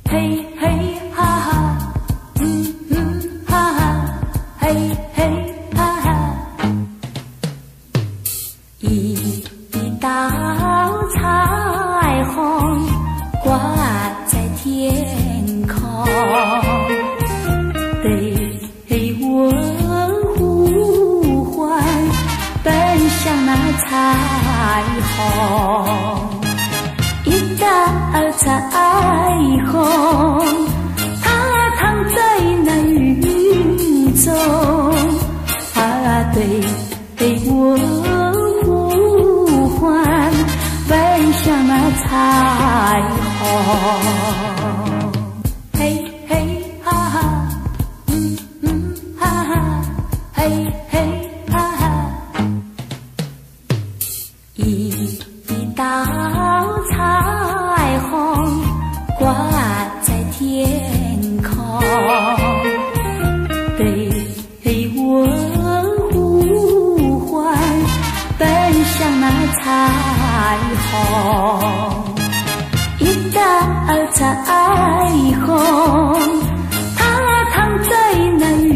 嘿嘿哈哈，嗯嗯哈哈，嘿嘿哈哈。一道彩虹挂在天空，对我呼喚，奔向那彩虹。一道彩虹，它躺在那雲中，啊，對我呼喚，奔向那彩虹。嘿嘿哈哈，嗯嗯哈哈，嘿嘿哈哈。一道彩虹掛在天空，對我呼喚，奔向那彩虹。一道彩虹，它躺在那雲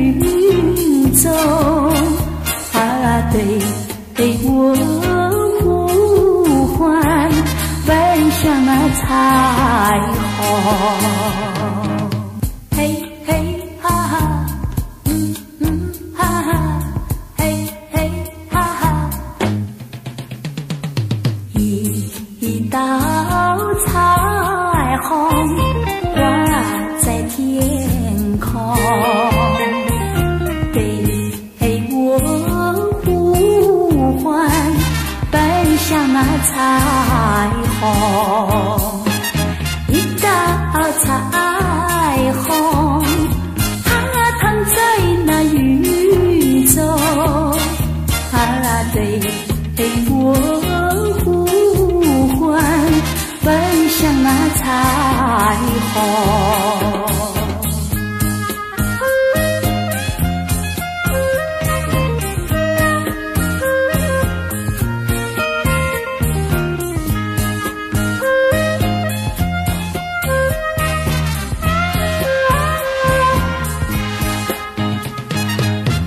中，啊，對我呼喚，奔向那彩虹。嘿嘿哈哈，嗯嗯哈哈，嘿嘿哈哈。一道彩虹掛在天空，對我呼喚，奔向那彩虹。一道彩虹，它躺在那雲中，啊，對我呼喚，奔向那彩虹。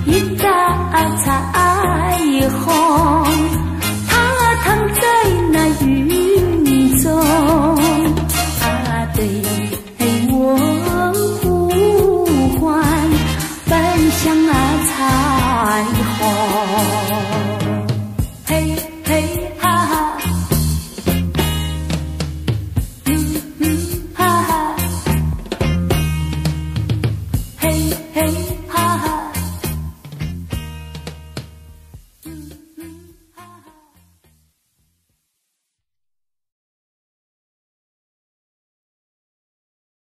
一道彩虹，它躺在那雲中，啊，對我呼喚，奔向那彩虹。嘿嘿哈哈，嗯嗯哈哈，嘿嘿。